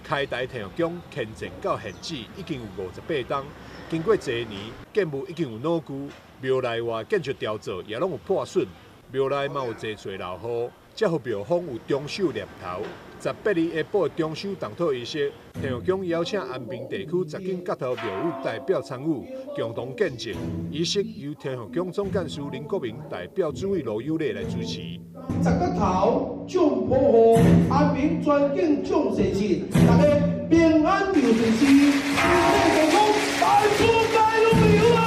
開台天后宮建成到現止已經有58冬，經過濟年，建物已經有老舊，廟內外建築雕造也攏有破損，廟內嘛有濟處漏雨，才予廟方有重修念頭。18日下晡重修動土儀式，天后宮邀請安平地區10間角頭廟宇代表參與，共同見證。儀式由天后宮總幹事林國明代表主委羅友禮來主持。十角頭眾保護，安平全境眾世親，大家平安又順遂，身體健康，萬事皆如意啊！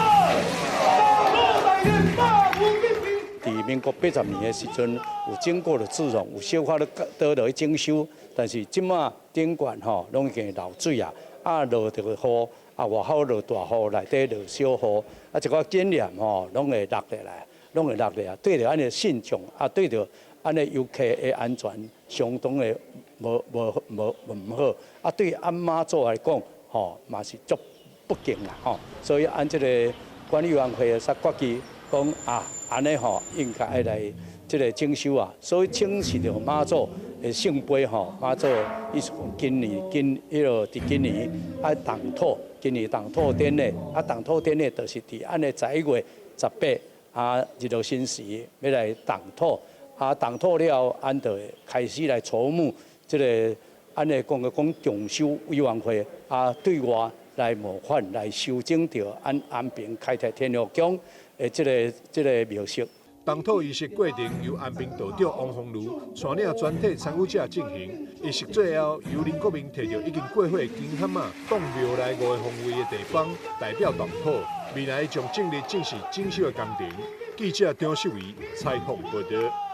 大好大願，百無必平。佇民國80年的時陣，有經過了自從有小可咧倒落去整修，但是這馬頂懸吼攏已經漏水啊，啊落著雨，啊外口落大雨，內底落小雨，啊一寡檢驗吼攏會落落來，攏會落來啊，對著按呢信眾啊，對著按呢遊客的安全相當的無無無毋好，啊對按媽祖來講吼嘛是足不敬啦吼，所以按這个管理委員會才決議講啊，按呢吼應該愛來這个整修啊，所以請示著媽祖的聖杯吼，媽祖意思講今年今彼落佇今年愛動土，今年動土典禮，啊動土典禮就是佇按呢11月18啊日落申時欲來動土，啊動土了後，按就會開始來籌募這个按呢講個講重修委員會啊對外來募款來修整著按安平開泰天后宮的這个廟舍。動土儀式過程由安平道長王鴻儒帶領全體參與者進行。儀式最後，由林國明提著已經過火的金蛤仔，擋廟內五個方位的地方，代表動土。未來將正日進行整修的工程。記者張世維採訪報道。